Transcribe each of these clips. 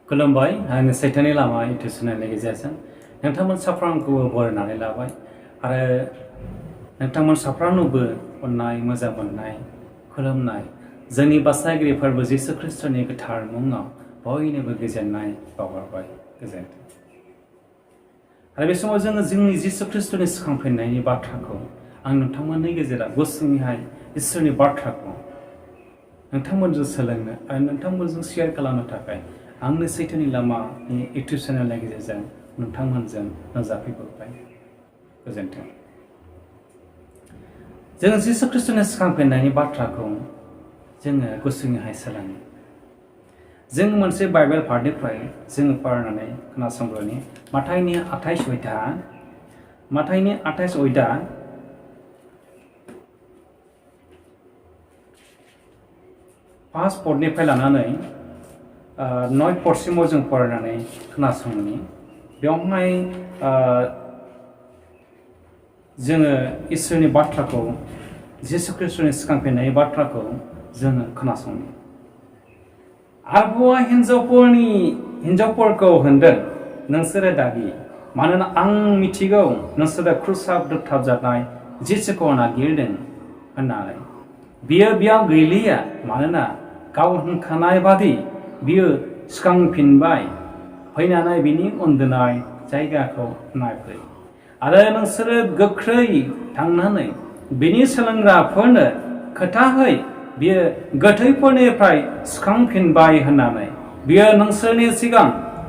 खुलुमबाय आं सैथोनि लामा इउटुब चेनेलनि गेजेरजों नोंथांमोन साफ्रोमखौ बरायनानै लाबाय आरो नोंथांमोन साफ्रोमनोबो अननाय मोजां मोननाय खुलुमनाय जोंनि बासायगिरि फोरबो जिसु ख्रिस्टनि गोथार मुङाव बयनोबो गोजोननाय बावहरबाय गोजोन्थों। आरो बे समाव जोङो जोंनि जिसु ख्रिस्टनि सिखांफिननायनि बाथ्राखौ आं नोंथांमोननि गेजेराव गुसुङैहाय इसोरनि बाथ्राखौ नोंथांमोनजों सोलोंनो आरो नोंथांमोनजों शेयार खालामनो थाखाय आंनि सैथोनि लामानि इउटुब चेनेलनि गेजेरजों नोंथांमोनजों नुजाफैबाय गोजोन्थों। जों जिसु ख्रिस्टनि सिखांफिननायनि बाथ्राखौ जोङो गुसुङैहाय सोलोङो। जों मोनसे बाइबेल पार्टनिफ्राय जोङो फरायनानै खोनासंग्रोनि माथाइनि 28 अयदा फार्स्ट पदनिफ्राय लानानै 9 पदसिमाव जों फरायनानै खोनासंनि बेवहाय जोङो इसोरनि बाथ्राखौ जिसु ख्रिस्टनि सिखांफिननाय बाथ्राखौ जोङो खोनासंनि। आबुआ हिन्जावफोरखौ होनदों नोंसोरो दागि मानोना आं मिथिगौ नोंसोरो क्रुसाव दोगथाबजानाय जिसुखौ नागिरदों होननानै। बियो बेयाव गैलिया मानोना गाव होनखानाय बादि बियो सिखांफिनबाय। फैनानै बिनि उन्दुनाय जायगाखौ नायफै आरो नोंसोरो गोख्रै थांनानै बिनि सोलोंग्राफोरनो खोथाहै बियो गोथैफोरनिफ्राय सिखांफिनबाय होननानै। बियो नोंसोरनि सिगां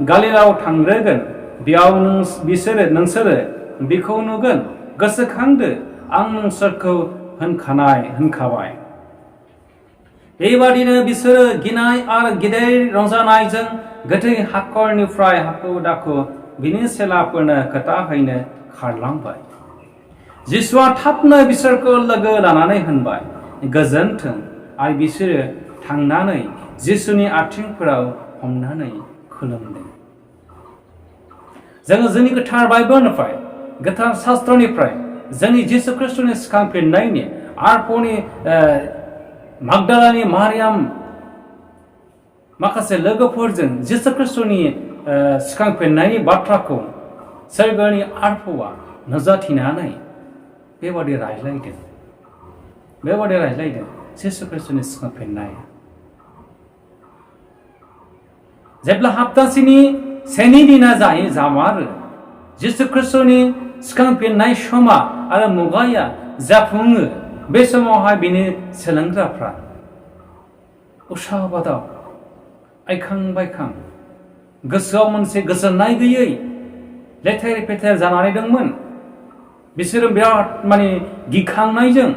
गालिलायाव थांग्रोगोन। बेयाव नोंसोरो बिखौ नुगोन। गोसोखांदो आं नोंसोरखौ होनखाबाय। बेबादिनो बिसोरो गिनाय आरो गिदिर रंजानायजों गोथै हाखरनिफ्राय हाखु दाखु बिनि चेलाफोरनो खोथाहैनो खारलांबाय। जिसुआ थाबनो बिसोरखौ लोगो लानानै होनबाय गोजोनथों आरो बिसोरो थांनानै जिसुनि आथिंफोराव हमनानै खुलुमदों। जोङो जोंनि गोथार बाइबेलनिफ्राय गोथार शास्त्रनिफ्राय जोंनि जिसु ख्रिस्टनि सिखांफिननायनि आरफनि मागदालानि मारियाम माखासे लोगोफोरजों जिसु ख्रिस्टनि सिखांफिननायनि बाथ्राखौ सोरगोनि आरफआ नुजाथिनानै बेबादि रायज्लायदों जिसु ख्रिस्टनि सिखांफिननाय। जेब्ला हप्तासेनि सेनि दिना जामारो जिसु ख्रिस्टनि सिखांफिननाय समा आरो मुगाया जाफुङो। बे समावहाय बिनि सोलोंग्राफ्रा उसाव बादाव आइखां बायखां गोसोआव मोनसे गोजोननाय गैयै लेथेर फेथेर जानानै दंमोन। बिसोरो बिराद गिखांनायजों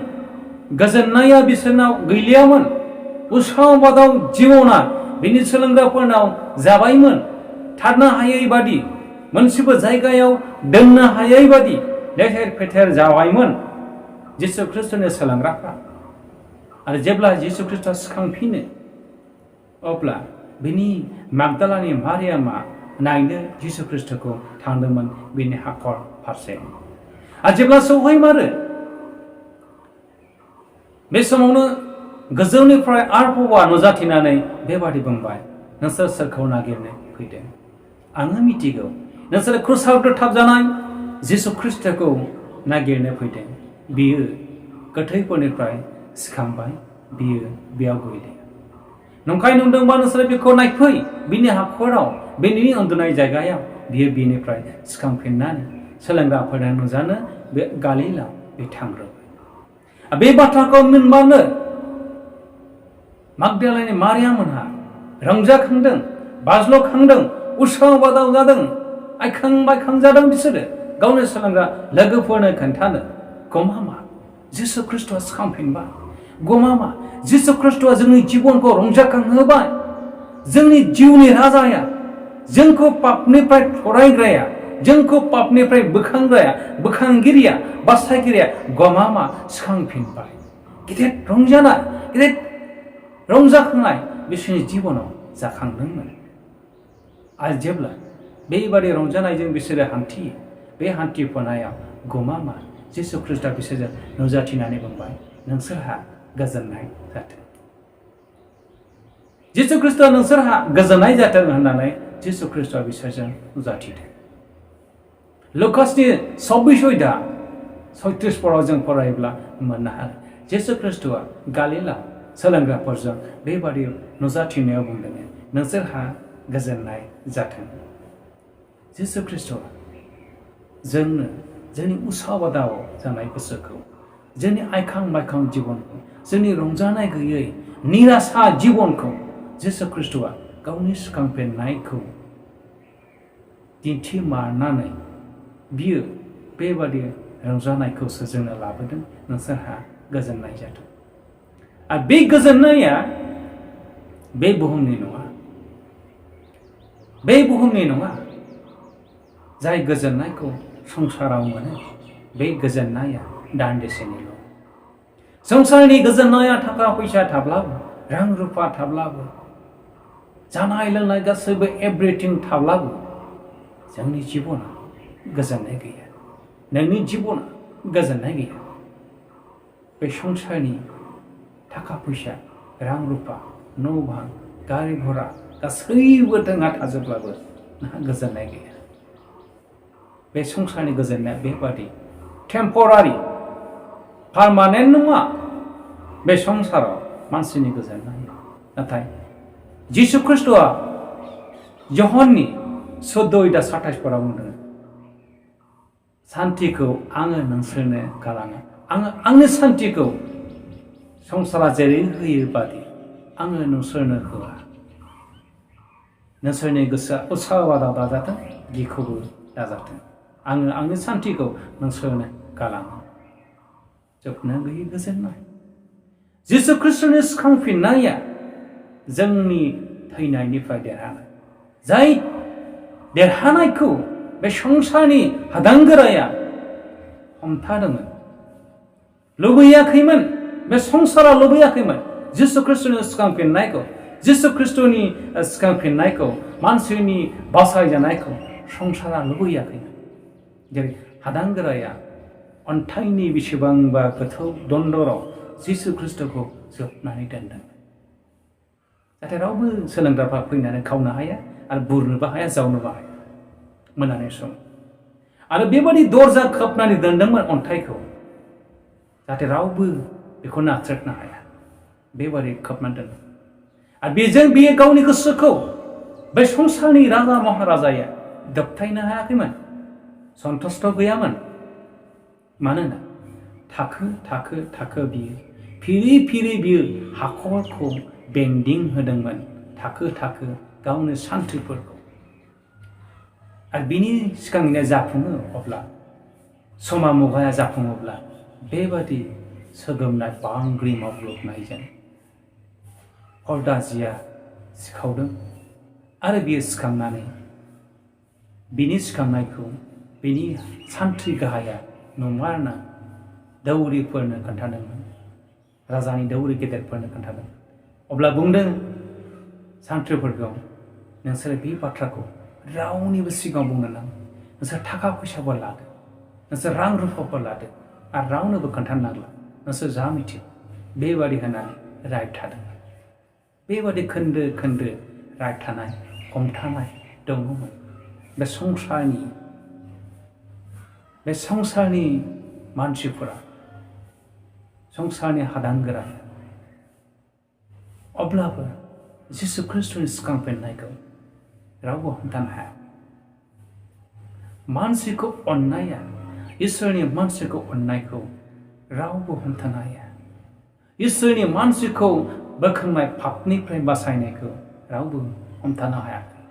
गोजोननाया बिसोरनाव गैलियामोन। उसाव बादाव जिबना बिनि सोलोंग्राफोरनाव जाबायमोन। थानो हायै बादि मोनसेबो जायगायाव दोननो हायै बादि लेथेर फेथेर जाबायमोन जिसु ख्रिस्टनि सोलोंग्राफ्रा। आरो जेब्ला जिसु ख्रिस्टआ सिखांफिनो अब्ला बिनि मागदालानि मारियामा नायनो जिसु ख्रिस्टखौ थांदोंमोन बिनि हाखर फारसे। आरो जेब्ला सौहैमारो बे समावनो गोजौनिफ्राय आरफआ नुजाथिनानै बेबादि बुंबाय नोंसोर सोरखौ नागिरनो फैदों? आङो मिथिगौ नोंसोर क्रुसाव दोगथाबजानाय जिसु ख्रिस्टखौ नागिरनो फैदों। बियो गोथैफोरनिफ्राय सिखांबाय। बियो बेयाव गैलिया। नंखाय नुदोंबा नोंसोर बेखौ नायफै बिनि हाखराव बिनि उन्दुनाय जायगायाव बियो बिनिफ्राय सिखांफिननानै सोलोंग्राफोरनो नुजानो बे गालिलायाव बे थांग्रोबाय। बे बाथ्राखौ मोनबानो मागदालानि मारियामोनहा रंजाखांदों, बाज्ल'खांदों, उसाव बादाव जादों, आइखां बायखां जादों। बिसोरो गावनि सोलोंग्रा लोगोफोरनो खोन्थानो गमामा जिसु ख्रिस्टआ सिखांफिनबाय। गमामा जिसु ख्रिस्टआ जोंनि जिबनखौ रंजाखांहोबाय। जोंनि जिउनि राजाया, जोंखौ पापनिफ्राय थरायग्राया, जोंखौ पापनिफ्राय बोखांगिरिया, बासायगिरिया गमामा सिखांफिनबाय। गिदिर रंजाखांनाय बिसोरनि जिबनाव जाखांदोंमोन। आरो जेब्ला बेबादि रंजानायजों बिसोरो हान्थियो बे हान्थिफुनायाव गमामा जिसु ख्रिस्टआ बिसोरजों नुजाथिनानै बुंबाय नोंसोरहा गोजोननाय जाथों। जिसु ख्रिस्टआ नोंसोरहा गोजोननाय जाथों होननानै जिसु ख्रिस्टआ बिसोरजों नुजाथिदों लुकासनि 26:36 फराव जों फरायोब्ला मोननो हागोन जिसु ख्रिस्टआ गालिला सोलोंग्राफोरजों बेबादि नुजाथिनायाव बुंदों नोंसोरहा गोजोननाय जाथों जिसु ख्रिस्टआ जोंनो जोंनि उसाव-बादाव जानाय गोसोखौ जोंनि आइखां बायखां जिबनखौ जोंनि रंजानाय गैयै निरासा जिबनखौ जिसु ख्रिस्टआ गावनि सिखांफिननायखौ दिन्थिमारनानै बियो बेबादि रंजानायखौसो जोंनो लाबोदों नोंसोरहा गोजोननाय जाथों आरो बे गोजोननाया बे बुहुमनि नङा जाय गोजोननायखौ संसाराव मोनो बे गोजोननाया दान्दिसेनिल' संसारनि गोजोननाया थाखा फैसा थाब्लाबो रां रुफा थाब्लाबो जानाय लोंनाय गासैबो एभ्रिथिं थाब्लाबो जोंनि जिबना गोजोननाय गैया नोंनि जिबना गोजोननाय गैया बे संसारनि थाखा फैसा रां रुफा न' बां गारि घोड़ा गासैबो नोंहा थाजोब्लाबो नोंहा गोजोननाय गैया बे संसारनि गोजोननाया बेबादि टेम्परारि पारमानेन्ट नङा बे संसाराव मानसिनि गोजोननाय नाथाय जिसु ख्रिस्टआ यहननि 14:27 बुंदों सान्थिखौ आङो नोंसोरनो गालाङो आङो आंनि सान्थिखौ संसारा जेरै होयो बादि आङो नोंसोरनो होआ नोंसोरनि गोसोआ उसाव-बादाव दाजाथों गिखौबो दाजाथों आङो आंनि सान्थिखौ नोंसोरनो गालाङो जोबनो गैयै गोजोननाय जिसु ख्रिस्टनि सिखांफिननाया जोंनि थैनायनिफ्राय देरहानाय जाय देरहानायखौ बे संसारनि हादांगोराया हमथादोंमोन लुबैयाखैमोन बे संसारा लुबैयाखैमोन जिसु ख्रिस्टनि सिखांफिननायखौ जिसु ख्रिस्टनि सिखांफिननायखौ मानसिनि बासायजानायखौ संसारा लुबैयाखैमोन जेरै हादांगोराया अन्थाइनि बेसेबांबा गोथौ दन्दराव जिसु ख्रिस्टखौ जोबनानै दोनदों नाथाय रावबो सोलोंग्राफ्रा फैनानै खावनो हाया आरो बुरनोबो हाया जावनोबो हाया मोनानाय सम आरो बेबादि दरजा खोबनानै दोनदोंमोन अन्थाइखौ जाहाथे रावबो बेखौ नाथ्रोदनो हाया बेबादि खोबनानै दोनदों आरो बेजों बियो गावनि गोसोखौ बे संसारनि राजा महाराजाया दबथायनो हायाखैमोन सन्तुष्ट गैयामोन मानोना थाखो बियो फिरै बियो हाखरखौ बेंदिं होदोंमोन थाखो गावनि सान्थ्रिफोरखौ आरो बिनि सिगांनिया जाफुङो अब्ला समा मुगाया जाफुङोब्ला बेबादि सोगोमनाय बांग्रि मावग्लुबनायजों हरदाजिया सिखावदों आरो बियो सिखांनानै बिनि सिखांनायखौ बिनि सान्थ्रि गाहाया नंमारना दौरिफोरनो खोन्थादोंमोन राजानि दौरि गेदेरफोरनो खोन्थादों अब्ला बुंदों सान्थ्रिफोरखौ नोंसोर बे बाथ्राखौ रावनिबो सिगाङाव बुंनो नाङा नोंसोर थाखा फैसाबो लादो नोंसोर रां रुफाबो लादो आरो रावनोबो खोन्थानो नांला नोंसोर जा मिथियो बेबादि होननानै रायथादों बेबादि खोन्दो रायथानाय हमथानाय दङमोन बे संसारनि मानसिफोरा संसारनि हादांगोरा अब्लाबो जिसु ख्रिस्टनि सिखांफिननायखौ रावबो हमथानो हाया मानसिखौ अननाया इसोरनि मानसिखौ अननायखौ रावबो हमथानो हाया इसोरनि मानसिखौ बोखांनाय पापनिफ्राय बासायनायखौ रावबो हमथानो हायाखै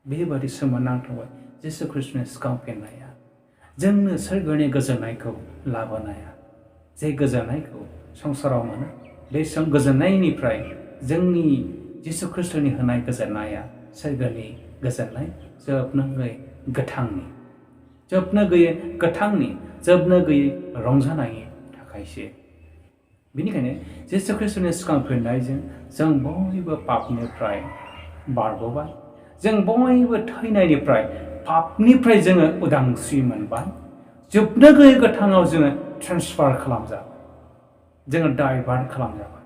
बेबादि सोमोनांथावै जिसु ख्रिस्टनि सिखांफिननाया जोंनो सोरगोनि गोजोननायखौ लाबोनाया जे गोजोननायखौ संसाराव मोनो बे गोजोननायनिफ्राय जोंनि जिसु ख्रिस्टनि होनाय गोजोननाया सोरगोनि गोजोननाय जोबनो गैयै गोथांनि जोबनो गैयै रंजानायनि थाखायसो बेनिखायनो जिसु ख्रिस्टनि सिखांफिननायजों जों बयबो पापनिफ्राय बारग'बाय जों बयबो थैनायनिफ्राय पापनिफ्राय जोङो उदांस्रि मोनबाय जोबनो गैयै गोथाङाव जोङो ट्रेन्सफार खालामजाबाय जोङो डाइभार्ट खालामजाबाय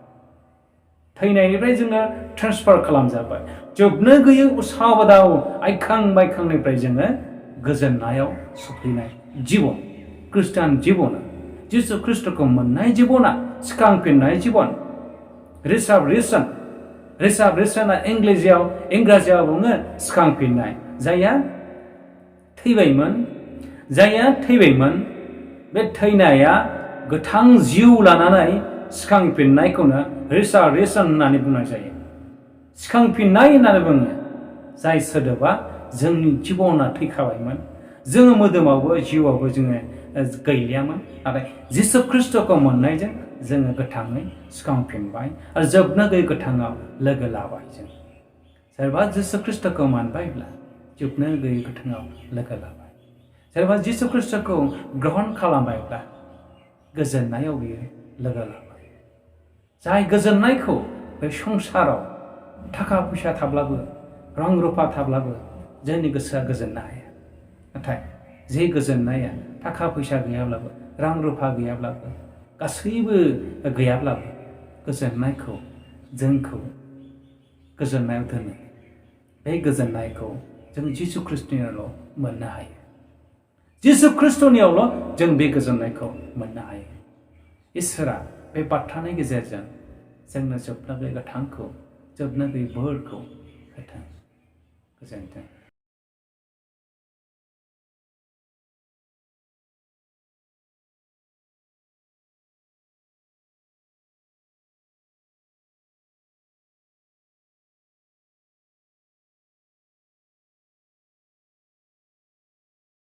थैनायनिफ्राय जोङो ट्रेन्सफार खालामजाबाय जोबनो गैयै उसाव बादाव आइखां बायखांनिफ्राय जोङो गोजोननायाव सफैनाय जीवन ख्रिस्टान जीवना जिसु ख्रिस्टखौ मोननाय जीवना सिखांफिननाय जीवन रिसार्भेसना इंराजियाव बुङो सिखांफिननाय जायहा थैबायमोन बे थैनाया गोथां जिउ लानानै सिखांफिननायखौनो रिसार्भेसन होननानै बुंनाय जायो सिखांफिननाय होननानै बुङो जाय सोदोबा जोंनि जिबना थैखाबायमोन जोङो मोदोमावबो जिउआवबो जोङो गैलियामोन नाथाय जिसु ख्रिस्टखौ मोननायजों जोङो गोथाङै सिखांफिनबाय आरो जोबनो गैयै गोथाङाव लोगो लाबाय जों सोरबा जिसु ख्रिस्टखौ मोनबायब्ला जोबनो गैयै गोथाङाव लोगो लाबाय सोरबा जिसु ख्रिस्टखौ ग्रहण खालामबायब्ला गोजोननायाव बियो लोगो लाबाय जाय गोजोननायखौ बे संसाराव थाखा फैसा थाब्लाबो रां रुफा थाब्लाबो जोंनि गोसोआ गोजोननो हाया नाथाय जे गोजोननाया थाखा फैसा गैयाब्लाबो रां रुफा गैयाब्लाबो गासैबो गैयाब्लाबो गोजोननायखौ जोंखौ गोजोननायाव दोनो बे गोजोननायखौ जों जिसु ख्रिस्टनियावल' मोननो हायो जिसु ख्रिस्टनियावल' जों बे गोजोननायखौ मोननो हायो इसोरा बे बाथ्रानि गेजेरजों जोंनो जोबनो गैयै गोथांखौ जोबनो गैयै बोरखौ होथों गोजोनथों